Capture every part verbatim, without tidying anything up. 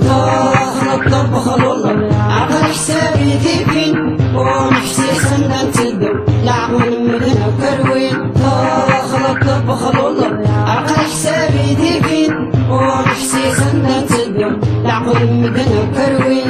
Taxleḍ ṭebbxel ur neḥsisen ad nteddu, leɛqel medden akk rwin. Taxleḍ ṭebbxel ur neḥsisen ad nteddu, leɛqel medden akk rwin.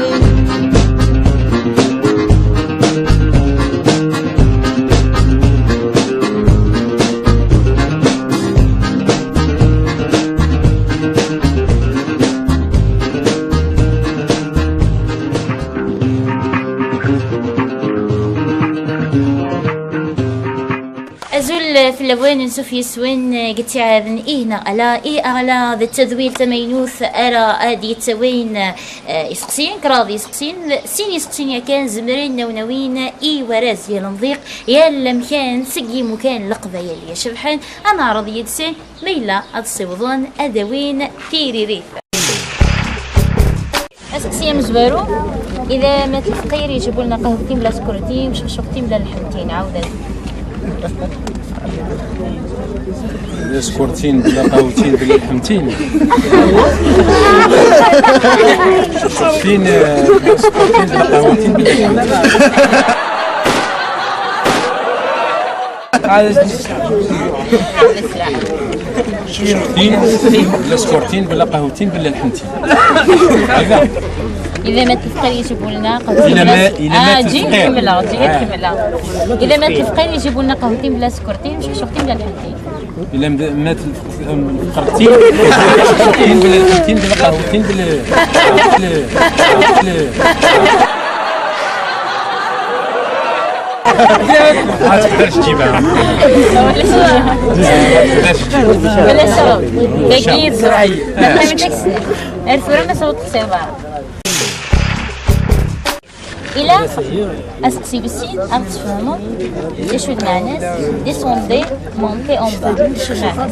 Azul fell-awen, ansuf yes-wen deg ttiɛad n Ih neɣ Ala. Ih neɣ Ala d tadwilt tamaynut ara ad d-yettawin, eh, iseqsiyen, kraḍ iseqsiyen, sin iseqsiyen yakan zemren ad wen-awin i warraz yal amḍiq, yal amkan seg yimukan n Leqbayel icebḥen. Ad neɛreḍ yid-sen ma yella ad ssiwḍen ad awin tiririt. Aseqsi amezwaru, إذا مات الفقير يجيبوا لنا قهوتين بلا سكرتين، مشخشوقتين بلا لحمتين، عاودت. بلا سكرتين، بلا قهوتين، بلا لحمتين. شخشوقتين، آه، بلا سكرتين، بلا قهوتين، بلا لحمتين. شخشوقتين، بلا سكرتين، بلا قهوتين، بلا لحمتين. هكذا. إذا مات الفقير يجيبوا لنا قهوتين إذا بلا ما-، س-، إذا آه، مات جيت الفقير. نكملها، جيت آه. نكملها. إذا مات الفقير يجيبوا لنا قهوتين بلا سكرتين، مشخشوقتين بلا لحمتين. إلا مد-، مات الفقرتين، الفقرتين بلا الفقرتين بلا قهوتين بلا، بلا، بلا. ما تقدرش تجيبها. بلاش. بلاش. دقيق. آه. الفورة ما صوت خسيبة. إلا أسقسي بالسين، أم تفهموا؟ شو المعنى؟ Descendez, montez en bas. شو المعنى؟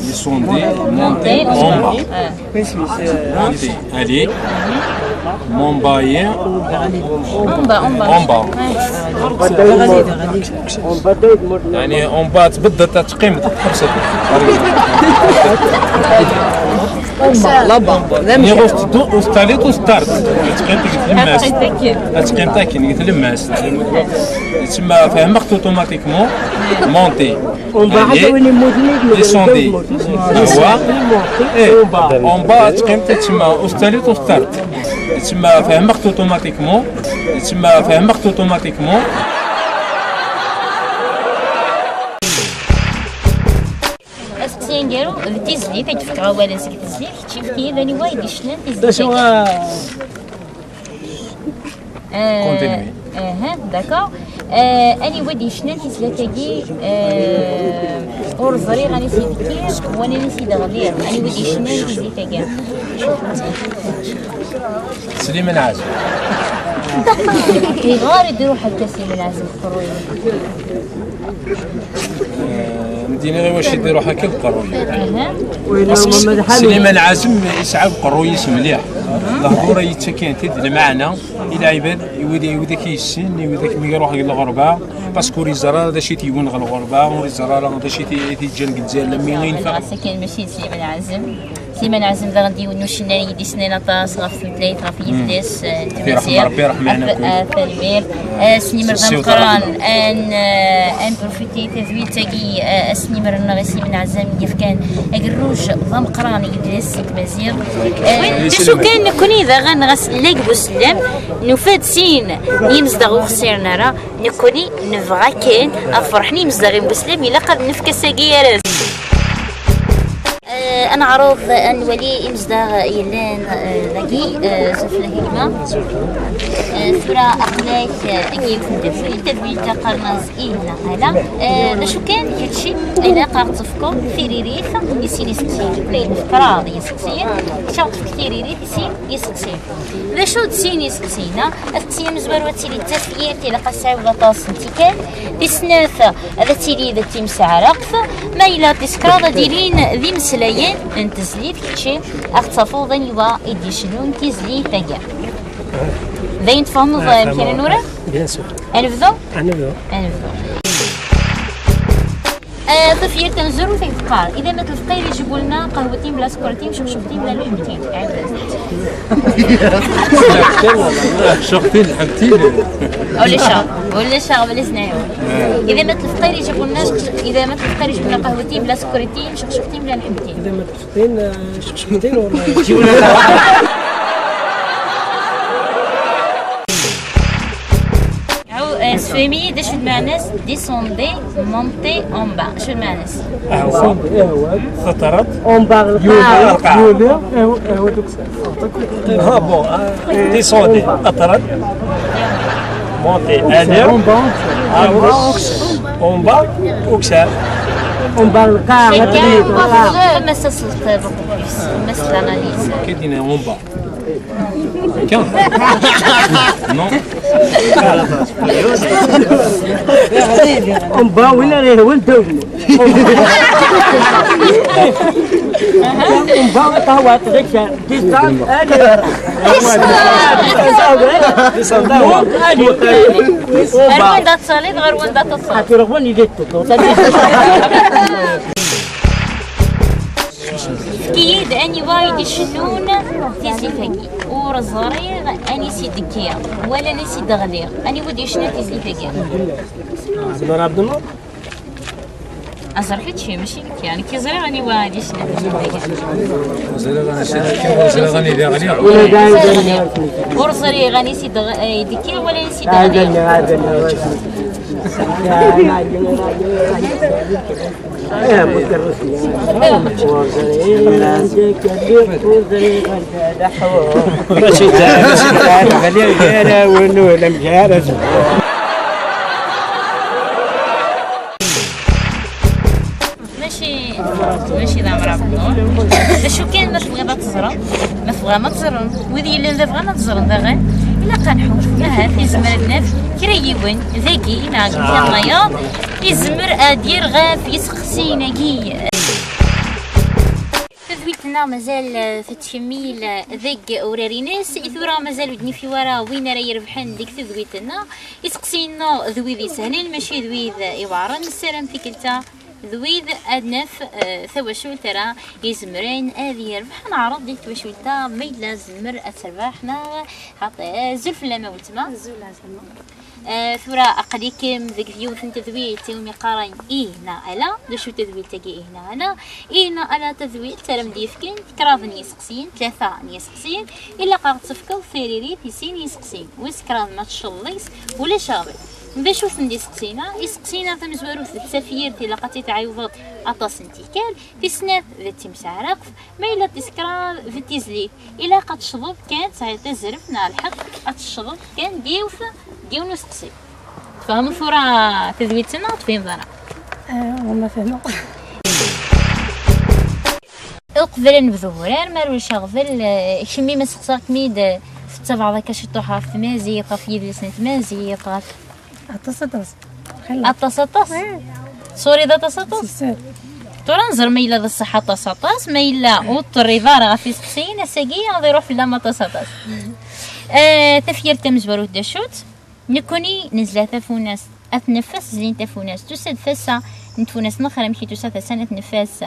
Descendez, montez en bas. آه. Montez, allez. Monter en bas. En bas, en bas. En bas. آه. يعني en bas تبدل، تتقيم، تتحبس. Là-bas. يعني غوص تدو، غوص تاليت، غوص تارت. تقيم تلماس. تقيم تاكين، تلماس. تسمى فهمت automatiquement. Monter. En bas. Descendez. هو. En bas تقيم تسمى غوص تاليت، غوص تارت. تسمى فهمت automatiquement. تسمى فهمت automatiquement. Aseqsi aneggaru d tizlit, ad d-fkeɣ awal seg tizlit, kečč efk-iyi-d aniwa i d-yecnan tizlit-agi. Acu, ah, Continuez. Aha, d'accord. Eh, aniwa i d-yecnan tizlit-agi, eh, ur ẓriɣ ani s-d-kkiɣ, wala ani s-d-ɣliɣ. Aniwa i d-yecnan tizlit-agi? Sliman Ɛazem. Yebɣa ad iruḥ akka Sliman Ɛazem, qerruy. Eh, mdini ɣiwac i d-iruḥ akka deg uqerruy. Aha. Sliman Ɛazem yesɛa deg uqerruy-is mliḥ. Lehdur-a yettak-it-id lmeɛna i lɛibad, i wid, i widak i yessen, i widak mi iruḥ deg lɣerba, parce que ur yeẓri ara d acu i t-yewwin ɣer lɣerba, ur yeẓri ara d acu i t-, i t-yeǧǧan deg Lezzayer, lammi i yenfa. Ɣas akken mačči d Sliman Ɛazem. Sliman Ɛazem daɣen d yiwen n ucennay i d-yesnan aṭas ɣef tutlayt, ɣef yidles, eh, n tmaziɣt. Ṛebbi, ṛebbi iṛḥem-aneɣ akk. Ah, tanemmirt. Ah, s limer d ameqqran, ad n-, ah, ad nprofiti tadwilt-agi, ah, s limer-nneɣ i Sliman Ɛazem i d-yefkan agerruj d ameqqran i yidles n tmaziɣt. Ah, d acu kan, nekkni daɣen ɣas llag Busellam, nufa-d sin n yimezdaɣ ur xsiren ara, nekkni nebɣa kan ad ferḥen yimezdaɣ n Busellam, ilaq ad nefk asagi arraz. Eh, ad neɛreḍ ad nwali imezdaɣ yellan, eh, dagi, eh, sufella gma. Eh, tura aql-ak, eh, deg yiwet n tadwilt, tadwilt-a qqaren-as ih neɣ ala. Eh, d acu kan, kečči ilaq ad ɣ-tefkeḍ tiririt i sin iseqsiyen. Nekkni nefk kraḍ iseqsiyen, kečč ad ɣ-tefkeḍ tiririt i sin iseqsiyen. D acu d sin iseqsiyen-a? Aseqsi amezwaru ad tili d tafyirt, ilaq ad tesɛiḍ aṭas n tikkal. Tis snat, ad tili d timseɛraqt. Ma yella tis kraḍ ad ilin d imeslayen n tezlit, kečči ad ɣ-tafeḍ aniwa i d-icennun tizlit-agi. Dayen tfehmeḍ, ah, amek ara nurar? Bien sûr. Ad nebdu? Ad nebdu. Ad nebdu. Ah, tafyirt tamezwarut ay teqqar: إذا مات الفقير يجيبوا لنا قهوتين بلا سكرتين، شخشوختين بلا لحمتين. عيب. شخشوختين، لحمتين. ولا شغل، ولا شغل، ولا سنايو. إذا مات الفقير يجيبوا لنا شخش-، إذا مات الفقير يجيبوا لنا قهوتين بلا سكرتين، شخشوختين بلا لحمتين. إذا مات الفقير، آه، شخشوختين ولا يجيبوا لنا؟ عاو-، آه، سفهمي-yi d acu d lmeɛna-s descendre, monter en bas. Acu d lmeɛna-s؟ Descendre, eh, ouais. Teṭṭerḍ. En bas, yuli, yuli, eh, eh, ouais, donc ça. Ah, bon, ah, descendre, teṭṭerḍ. Monter, aller. En bas, en bas, ukser. En bas, le corps, le corps. Comment ça se fait, comment ça s'analyse ? Qu'est-ce qu'il est en bas ? Tiens. Non. En bas, oui, là, les roues de. En bas, t'as, ouais, t'as fait descendre, allez. Descendre. Descendre. Monte, allez. En bas. Ɣer wanda tettɣaliḍ, ɣer wanda tettɣaliḍ. Ɣer wanda i d-tettɣaliḍ. Efk-iyi-d aniwa i d-icennun tizlit-agi. Ur ẓriɣ anisi d-kkiɣ, wala anisi d-ɣliɣ. Aniwa i d-yecnan tizlit-agi? Ɛebdennur Ɛebdennur? Aẓer kečč, mačči nekk. Nekk ẓriɣ aniwa i d-yecnan tizlit-agi. Ur ẓriɣ anisi d-kkiɣ, ur ẓriɣ anida ɣliɣ. Ur ẓriɣ anisi d-, eh, d-kkiɣ, wala anisi d-ɣliɣ. Mačči d, mačči d, bali gar-awen ur nemgar. Mačči, mačči d amrabeḍ. D acu kan, ma tebɣiḍ ad teẓreḍ, ma tebɣam ad teẓrem, wid yellan da bɣan ad ẓren daɣen, ilaq ad nḥuss. Ahat izmer ad naf kra yiwen dagi neɣ deg wayeḍ, izmer ad d-yerr ɣef yiseqsiyen-agi. Tadwilt-nneɣ mazal, eh, tettkemmil, eh, deg urar-ines. I tura mazal ur d-nifi wara win ara irebḥen deg tadwilt-nneɣ. Iseqsiyen-nneɣ d wid isehlen, mačči d wid iweɛren. Nessaram tikkelt-a d wid ad naf, eh, tawacult ara izemren ad yerbeḥ. Neɛreḍ di twacult-a ma yella tzemmer ad terbeḥ neɣ xaṭi. Azul fell-am a weltma. Azul ɛzema. Eh, tura aql-ikem deg yiwet n tedwilt iwumi qqaren ih neɣ ala. D acu tedwilt-agi, ih neɣ ala? Ih neɣ ala tadwilt ara m-d-yefken kraḍ n yiseqsiyen, tlata n yiseqsiyen, ilaq ad ɣ-d-tefkeḍ tiririt i sin yiseqsiyen. Wis kraḍ ma tecceḍ deg-s, ulac aɣbel. D acu-ten yiseqsiyen-a? Iseqsiyen-a tamezwarut d tafyirt, ilaq ad tt-tɛiwdeḍ aṭas n tikkal. Tis snat d timseɛraqt, ma yella tis kraḍ d tizlit. Ilaq ad tecḍeḍ kan, tesɛiḍ azref neɣ lḥeqq, ad tecḍeḍ kan deg yiwet, deg yiwen useqsi. Tfehmeḍ tura tadwilt-nneɣ, ur tefhimeḍ ara? Ah, ma fehmeɣ. Uqbel ad nebdu urar, ma ulac aɣbel, eh, kemmi ma sseqsaɣ-kem-id, eh, tettabaɛeḍ akka ciṭuḥ ɣef tmaziɣt, ɣef yidlisen n tmaziɣt, ɣef... Aṭas, aṭas. Xilla. Aṭas, aṭas? Ih. Turiḍ aṭas, aṭas? Sisir. Tura nẓer ma yella d ṣṣeḥ aṭas, aṭas, ma yella ur terriḍ ara ɣef iseqsiyen, ass-agi ad iruḥ fell-am aṭas, aṭas. Eh, tafyirt tamezwarut d acu-tt? Nekkni nezla tafunast, at tneffas zlin tafunast, tusa-d tasa n tfunast n lxir, amek i tusa tasa n at tneffas?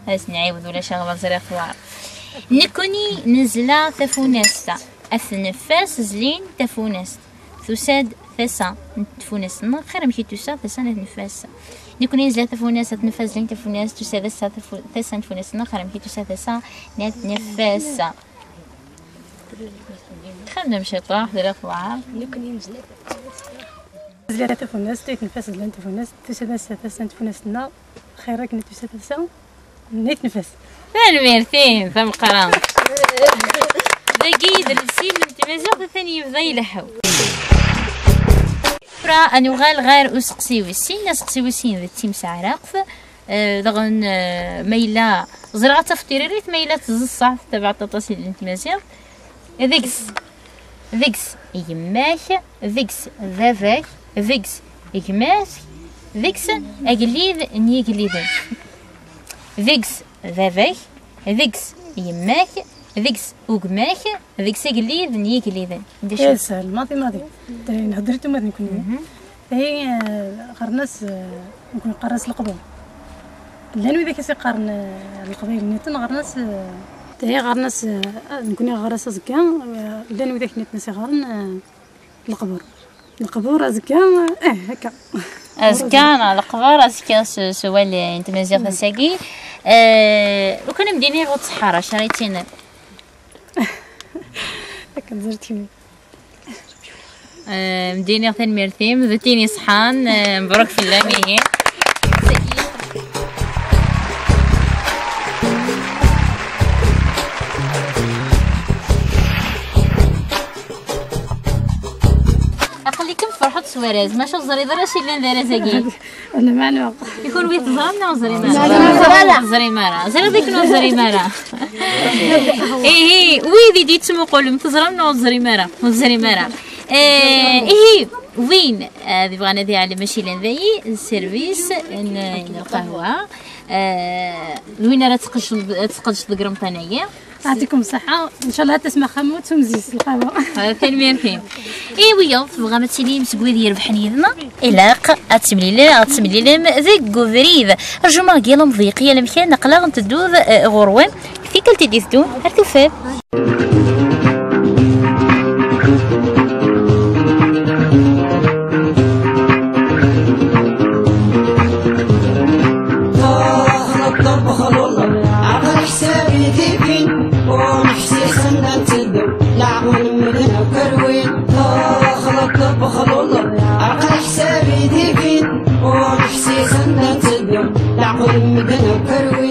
Ad as-nɛiwed, ulac aɣbel, ẓriɣ tewɛer. Nekkni nezla tafunast, at tneffas zlin tafunast, tusa-d tasa n tfunast n lxir, amek i tusa tasa n at tneffas? Nekkni nezla tafunast, at tneffas zlin tafunast, tusa-d tasa tafu-, tasa n tfunast n lxir, amek i tusa tasa n at tneffas? Txemmem ciṭuḥ, ẓriɣ tewɛer. Nekkni nezla Zlan tafunast, ay tneffas zlan tafunast, tusa-d ass-a tasa n tfunast-nneɣ, xir akken i tusa tasa n ay tneffas. Tanemmirt-im tameqqrant. Dagi idles-im n tmaziɣt atan yebda ileḥḥu. Tura ad nuɣal ɣer useqsi wis sin, aseqsi wis sin d timseɛraqt. Eh, daɣen, eh, ma yella, ẓriɣ ad tafeḍ tiririt, ma yella teẓẓaɛt tabaɛt aṭas i n tmaziɣt. Deg-s, deg-s yemma-k, deg-s baba-k, deg-s gma-k, deg-s agellid n yigelliden. Deg-s baba-k, deg-s yemma-k, Deg-s ugmak, deg-s agellid n yigelliden. D acu? Eh, sahel, maḍi, maḍi. Tayi nhedder i tumad nekni. Mhm. Tayi, eh, ɣernas, eh, nekni qqaren-as leqbur. Llan widak i s-iqqaren, eh, leqbayel nniḍen ɣernas, eh, tayi ɣernas, eh, nekni ɣer-as azekka, eh, llan widak nniḍen i s-iqqaren, eh, leqbur. Leqbur azekka, eh, akka. Azekka, neɣ leqbar, azekka s, s wali n tmaziɣt ass-agi. Eh, lukan am-d-iniɣ ur ttḥarac ara yettinin. Akken zerrt kemmi. Eh, am-d-iniɣ tanemmirt-im, d tin iṣḥan, eh, mebruk fell-am, ihi. Aql-ikem tferḥeḍ s warraz, maca ur teẓriḍ ara acu yellan d arraz-agi. Lmeɛna. I kunwi teẓram neɣ ur teẓrim ara? Ur teẓrim ara. Ẓriɣ dakken ur teẓrim ara. Ihi, wid i d-yettmuqulem, teẓram neɣ ur teẓrim ara? Ur teẓrim ara. Eh, ihi, win, eh, ad yebɣan ad iɛlem acu yellan dayi, d service n, n lqahwa. Eh, d win ara tqedceḍ, ad tqedceḍ deg Remḍan-agi. Yeɛṭikum ṣṣeḥḥa. Ncallah ad tasem axxam ur tumzis lqahwa. Ah, tanemmirt-im. I wiyaḍ tebɣam ad tilim seg wid irebḥen yid-neɣ, ilaq ad temlilem, ad temlilem deg ubrid. Rjum-aɣ deg yal amḍiq, yal amkan, aql-aɣ nteddu-d, eh, ɣur-wen. Tikkelt i d-iteddun, ar tufat. Txelṭeḍ bexlul, aql ḥsabi tifin, ur neḥsis anda nteddu, leɛqul n medden akk rwin. Txelṭeḍ bexlul, aql ḥsabi tifin, ur neḥsis anda nteddu, leɛqul n medden akk rwin.